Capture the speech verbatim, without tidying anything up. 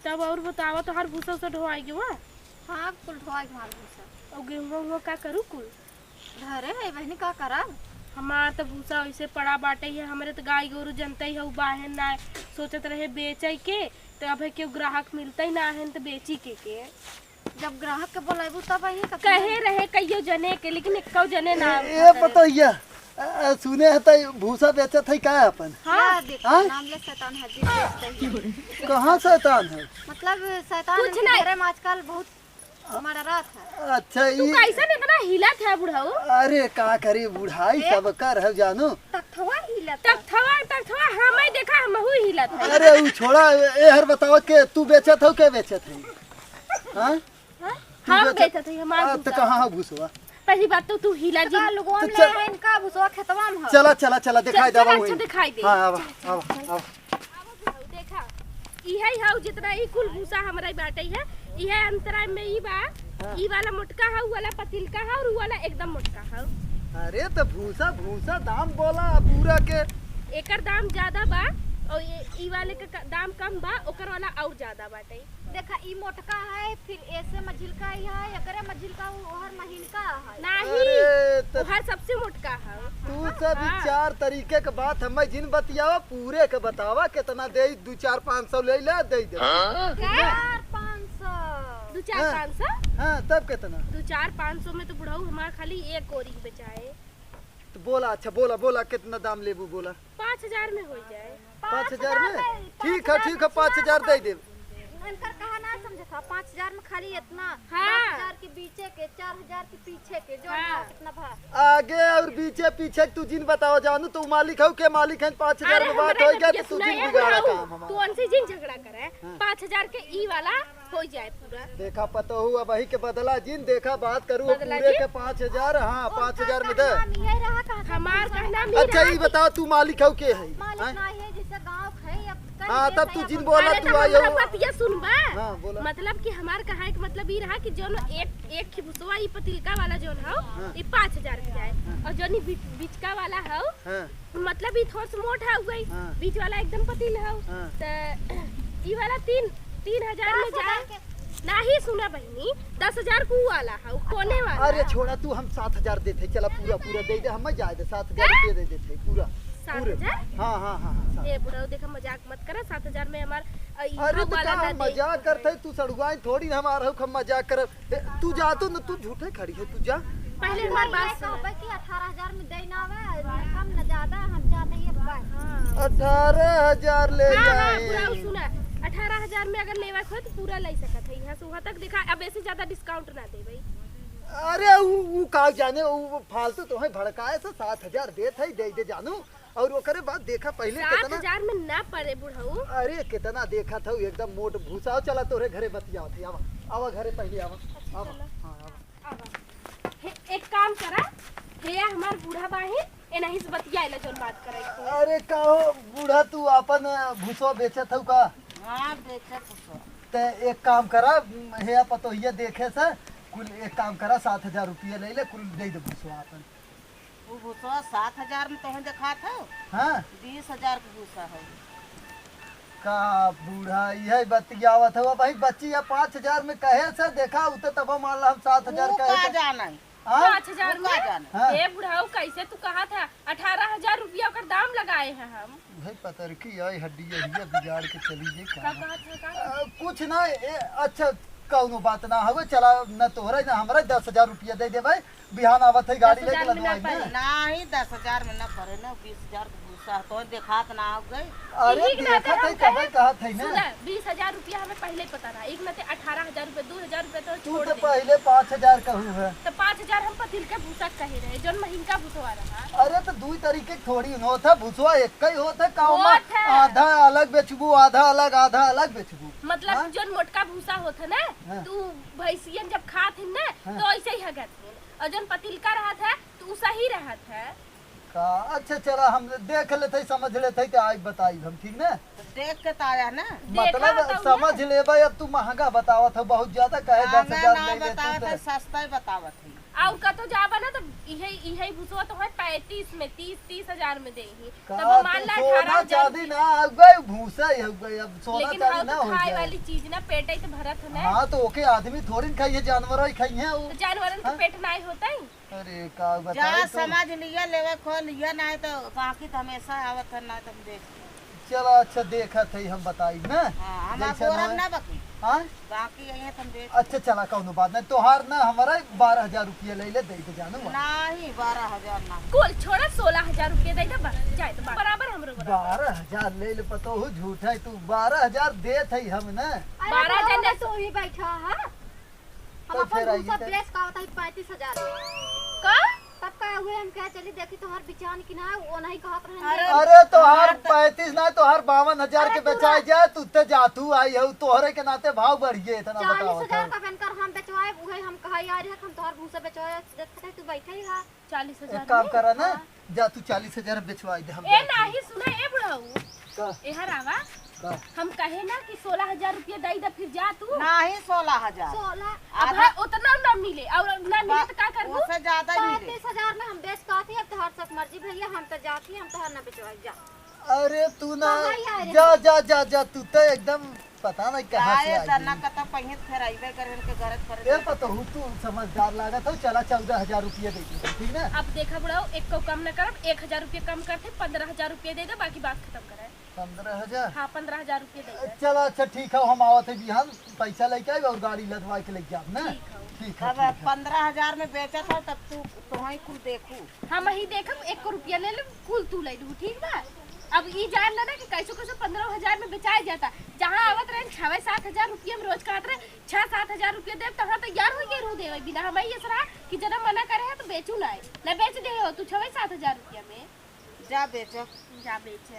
तब और बतावा, तोहार भूसा उसा ढोआई गवा? हाँ, कुल ढोआई गवा भूसा। और गेहुआ उहुआ का करू कुल? घरे है बहिनी, का करब? हमार त भूसा वैसे पड़ा बाटे है, हमरे त गाय गोरू जनते ही हऊ बाहेन ना, सोचत रहे बेचे के, त अबे केहू ग्राहक मिलते ही ना है त बेची के के। जब ग्राहक के बोलेबू तब ही कथी कहे है? रहे कहियो जने के, लेकिन एक्को जने ना ए, उठा ए, रहे। पतोहिया, अ, अ, सुने है त भूसा बेचत है का अपन? हाँ। या देखो, हाँ? नाम ले शैतान हाजिर बेचते ही। कहाँ शैतान है? मतलब शैतान कुछ इनके नहीं। घरे में आजकल बहुत मड़रात है। अच्छा, तू ई कैसन इतना हिलत है बुढ़ऊ? अरे का करी, बुढ़ाई ए? सब कर है जानू। तख्तवा हिलत है। तख्तवा, तख्तवा, हमें देखा, हमहू हिलत है। अरे ऊ छोड़ा, ए हर बतावा के तू बेचत हो, के बेचत है? हाँ? हाँ? तू हम बेचत बेचत है, हमार आ, त भूसा। कहाँ है भूसवा? पहली बात तो तू हिला तो जी। का लुगवा तो में चल। ले है इनका भूसवा खेतवा में है। चला, चला, चला, दिखाई चल, देवा चल, वहीं। अच्छा, दिखाई दे। हाँ, आवा, चल, आवा, चल, आवा। चल। देखा, इहे हऊ जितना ई कुल भूसा हमरा ही बाटे है, इहे अंतरा में ई बा, हाँ। ई वाला मोटका हऊ, ऊ वाला पतिलका हऊ और ऊ वाला एकदम मोटका हऊ। अरे त भूसा, भूसा दाम बोला पूरा के। एकर दाम ज्यादा बा और ये, ई वाले के का-, दाम कम बा, ओकर वाला और ज्यादा बाटे। देखा, ई मोटका है, फिर ऐसे मझिलका ही है, एकरे मझिलका उ-, ओहर महीन का है। नाही, अरे, त ओहर सबसे मोटका है। तू सब ई हाँ। चार तरीके के बात हमें जिन बतियावा, पूरे के बतावा, कितना दे, दू चार पाँच सौ ले ले, दे दे। हाँ? का? चार पाँच सौ। दू चार हाँ। पाँच सौ? हाँ, तब कितना? दू चार पाँच सौ में तो बुढ़ऊ हमार खाली एक ओरी बेचाए। तो बोला, अच्छा, बोला, बोला, कितना दाम लेबू, बोला। पाँच हजार में हो जाए। पाँच हजार में? पाँच हजार में, ठीक है, ठीक है, पाँच हजार दे देब। इनकर कहा ना समझे था, पाँच हजार में खाली इतना, हाँ। दस हजार के बीचे के, चार हजार के पीछे के, जो हाँ। ना कितना भा। आगे और बीचे पीछे के तू जिन बताओ जानू, तू मालिक हो के मालिक है, पाँच हजार अरे में बात हमरा हो गया बतिया तो तू सुना, जिन ए बिगाड़ा बुढ़ऊ, काम हमारा। तू उनसे जिन झगड़ा करे, हाँ। पाँच हजार के ई वाला हो जाए पूरा। देखा पतोहू, अबही के बदला जिन, देखा बात करू, बदला पूरे जिन? के पाँच हजार, हाँ, उनका पाँच हजार में दे। कहना नहीं है रहा, कहाँ से हमार पूछा? कहना नहीं अच्छा, रहा ई कि बताओ, तू मालिक हऊ के है? मालिक हैं? नहीं है, जैसे गाँव है, अब कह हाँ, दे तब तो तू अब जिन हम बोला, अरे, तू तो आई हमरा हो। बतिया सुनबा। हाँ, बोला। मतलब कि हमार कहा है कि मतलब ई रहा कि जौन एक, एक ही भुसवा, ई पतिलका वाला जौन हौ, हाँ। ई पाँच हजार के जाए। हाँ। और जौन ई बिच-, बिचका वाला हौ, हाँ। मतलब ई थोड़ से मोट है, उगई। हाँ। बीच वाला एकदम पतिल हौ। हाँ। त ई वाला तीन, तीन हजार में दस हजार जाए। के। नाही सुना बहिनी, दस हजार को वाला हौ, कोने वाला। अरे छोड़ा तू, हम सात हजार देते, चला पूरा, पूरा दे दे, हम जाए दे, सात हजार का? रुपया दे देते, पूरा, पूरे। सात हजार? हाँ, हाँ, हाँ, हाँ, सात। ए बुढ़ऊ, देखा, मजाक मत करा, सात हजार में हमार, अ, ई अरे तो वाला का ना हम दे। मजाक करते, तू सड़ुआई थोड़ी ना हमार हौ, हम मजाक करब। ए, तू जा तो न, तू झूठे खड़ी है, तू जा। पहले हमार बात ये सुना। कहबे कि अठारह हजार में दे ना आवे, न कम न ज्यादा, हम जाते ही बस। हाँ। अठारह हजार ले हाँ, हाँ, जाए। बुढ़ऊ सुना, अठारह हजार में अगर लेवा के हो तो पूरा ले सकत है, यहाँ से वहाँ तक। देखा, अब ऐसे ज्यादा discount ना देबे। अरे उ, उ का जाने, उ फालतू तोहे भड़काए से सात हजार देत है, दे दे जानू। और ओकरे बाद देखा पहले सात हजार कितना में ना पड़े बुढ़ऊ। अरे कितना देखा था एकदम मोट भूसा। चला तोरे घरे बतियावत है, आवा, आवा घरे पहले आवा, अच्छा, आवा, चला। हाँ, आवा। आवा। हे, एक काम करा, हे हमार बूढ़ा बाहिन, ए नहीं से बतियाए ला जौन बात करे के। अरे का हो बूढ़ा, तू आपन भूसवा बेचत हऊ का? हाँ, बेचत हऊ। ते एक काम करा, हे पतोहिया देखे से, कुल एक काम करा, सात हजार रुपया ले ले, कुल दे दे भूसवा आपन। उ भूसवा सात हजार में तोहे देखात हौ? हाँ। बीस हजार के भूसा हौ। का बूढ़ा, इहे बतियावत हौ भाई, बच्ची अब पाँच हजार में कहे से देखा, उ तो तब मान ला हम सात हजार उ कहे का से। जाने? हाँ? पाँच हजार उ का में? जाने? हाँ। ए बुढ़ऊ, कैसे तू कहा था? अठारह हजार रुपया ओकर दाम लगाए हैं हम। भाई पतरकी आई हड्डी यही बिगाड़ के चली गई का? का कहा था, का? अ, कुछ ना, ए, अच्छा, कौनो बात ना हवे, चला, न तोहरा, न हमरा, दस हजार रुपया दे दे भाई, बिहान आवत है गाड़ी दस हजार लेके में ना लदवाई पड़े। ना। नहीं, दस हजार में ना पड़े ना, बीस हजार के भूसा तो देखात ना हो गए। अरे, ठीक ना, देखत तो है, हम कहे, तबे कहत है ना। सुना, बीस हजार रुपया हमें पहले पता रहा, एक ना ते अठारह हजार रुपया, दो हजार रुपया तो तू छोड़ तो दे। पहले पाँच हजार कहू है। तो पाँच हजार हम पतिल के भूसा कहे रहे, जौन महीन का भूसवा रहा। अरे, तो दुई तरीके के थोड़ी होत है, भूसवा एक ही होत है, का ओमा होत है। आधा अलग बेचबू, आधा अलग, आधा अलग बेचबू। मतलब हाँ? जौन मोटका भूसा होत है ना, हाँ। तू भैंसियन जब खात हिन ना, हाँ। तो ऐसे ही हगत हिन। और जौन पतिलका रहत है, तो उ सही रहत है। का? अच्छा, चला, हम देख लेते ही, समझ लेते ही, तो आज बताई हम, ठीक ना? तो देख के तो आया ना। मतलब, देखा तो समझ ना। लेबे, अब तू महंगा बतावत हो बहुत ज्यादा, कहे महंगा दस हजार ना ले ले तू बतावत तो। है, सस्ता ही बतावत है। और कतो जाबा ना, तो इहे, इहे भूसवा तो है पैंतीस में, तीस, तीस हजार में देही। का तब हम मान तो ला सोना अठारह हजार चांदी ना, अब गए भूसा ही हो गए, अब सोना लेकिन चांदी हम ना तो हो खाए जाए। वाली चीज ना, पेट ही तो भरत है ना। हाँ, तो ओके आदमी थोड़ी न खाइए, जानवर ही खाइए वो। तो जानवरन के हाँ? पेट ना ही होता है। अरे, का जा बताई तो। समझ लिया, लेवा खो लिया, ना तो बाकी तो हमेशा आवत है, ना तो हम देख चला, अच्छा, देखत है, हम बताई ना। हाँ, हमार जैसे बोरम ना ना बकी। हाँ? बाकी यही है, तुम देख। अच्छा, चला, कौनो बात नहीं, तोहार ना, हमारा बारह हजार रुपया ले ले, दे दे, जानू। नहीं, बारह हजार नहीं। कुल छोड़ा, सोलह हजार रुपया दे दे, बस, जाए तो बराबर हमरो बराबर। बारह हजार ले ले, पतो हो, झूठ है तू, बारह हजार देत है हम ना। अरे, बारह हजार बाबा, ले तू ही बैठा, हाँ? हम तो अपन फिर आइए भूसा तो। बेच का होता है पैंतीस हजार में। का? तब का हुए, हम कहा, "चली देखी तोहर बिचान की ना, वो नहीं कहत रहे अरे, नहीं।" अरे, तोहार हमार तो पैंतीस ना, तोहार बावन हजार अरे, के तू बेचाए ना। जाए, तू ते जा, तू आई हो, तोहरे के नाते भाव बढ़िए, इतना चालीस हजार बतावत है। का बनकर हम बेचवाए, उहे हम कहा, "यार, हम तोहर भूसा बेचवाए, देख सकते, तू बैठे ही हा।" चालीस हजार एक काम में? करा ना, हाँ। जा तू चालीस हजार बेचवाई दे, हम ए, जाते हैं। नाही, सुना, ए बुढ़ऊ। का? एहर आवा। का? हम कहे ना कि सोलह हजार रुपया दे दे, फिर जा तू। नाही, सोलह हजार। सोलह। अब आधा हाँ, उतना ना मिले, और ना मिले बा-, तो का करबू? ओसे ज्यादा ही मिले। पैंतीस हजार में हम बेच पाती, अब तोहार सब मर्जी भैया, हम तो जाती, हम तोहार ना बेचवाई, जा। अरे तू ना, कहाँ ही आ रहे जा, हो? जा, जा, जा, तू तो एकदम पता नहीं कहाँ से जाए आई तना गई। कतौ कहीं फेर अइबे करे, इनके गरज पड़े ए तो। पतोहू, तू समझदार लागत हो, चला चौदह हजार रुपया दे दे, ठीक ना? अब देखा बुढ़ऊ, एक को कम न करब, एक हजार रुपया कम करते, पन्द्रह हजार रुपया दे दे, बाकी बात खत्म करे। पन्द्रह हजार? हाँ, पन्द्रह हजार रुपया दे दे। चला, अच्छा, ठीक है, हम आवत है बिहान, पैसा लेके आइब और गाड़ी लदवा के लेके जाब ना। ठीक है। ठीक है, अब ठीक है। पन्द्रह हजार में बेचत हो, तब तू, तोहई कुल देखू। हम ही देखब, एक रुपया ले लेब, कुल तू ले लेबू, ठीक बा? अब ई जान लेना कि कैसो कैसो पन्द्रह हजार में बेचाए जाता। जहाँ आवत रहे छवे सात हजार रुपया में रोज काट रहे, छह सात हजार रुपया देब, तहाँ तैयार हो गए रू देवे बिना। हम ही ऐसा रहा कि जना मना करे है तो बेचू ना, ना बेच दे हो तू छवे सात हजार रुपया में। जा बेच। जा बेच।